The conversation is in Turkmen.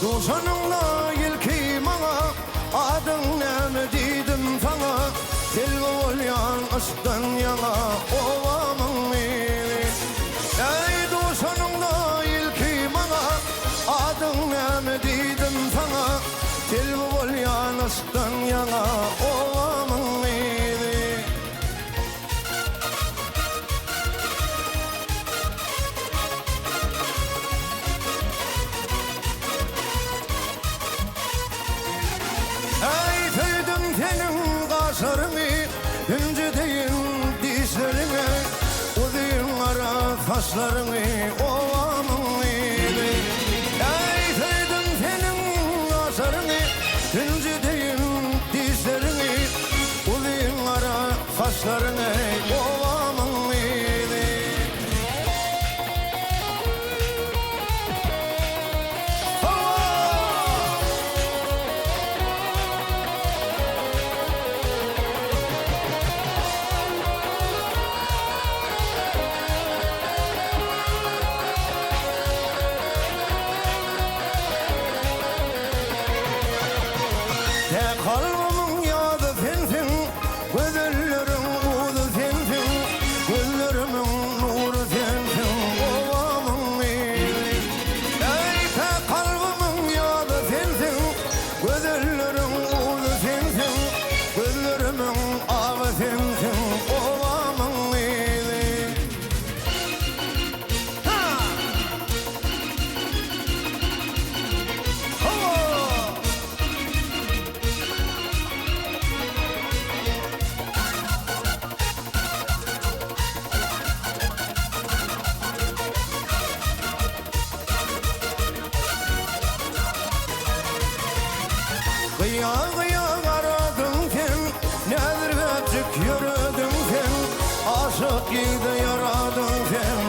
Duşanyňda ilki maňa, Adyň näme diýdim saňa, Telbe bolýan yşkdan ýaňa, Obamyň gyzy. Eý, duşanyňda ilki maňa, Adyň näme diýdim saňa, Telbe bolýan yşkdan ýaňa, Obamyň gyzy. Äý söýdüm seniň gaşlaryňy, Hünji deýin dişleriňi, Uzyn gara saçlaryňy, Obamyň gyzy. Äý söýdüm seniň gaşlaryňy, Hünji deýin dişleriňi, Uzyn gara saçlaryňy, Obamyň gyzy. Tä kalbymyň ýazy sensiň, Gözelleriň guzy sensiň, Gözlerimiň nury sensiň, Obamyň gyzy. Eý, tä kalbymyň ýazy sensiň, Gözelleriň guzy sensiň, Gözlerimiň agy sensiň, Obamyň gyzy. Ha! Hawa! Gyýa-gyýa garadyň sen, Näzirgäpjik ýörediň sen, Aşyk ýigde ýaradyň sen.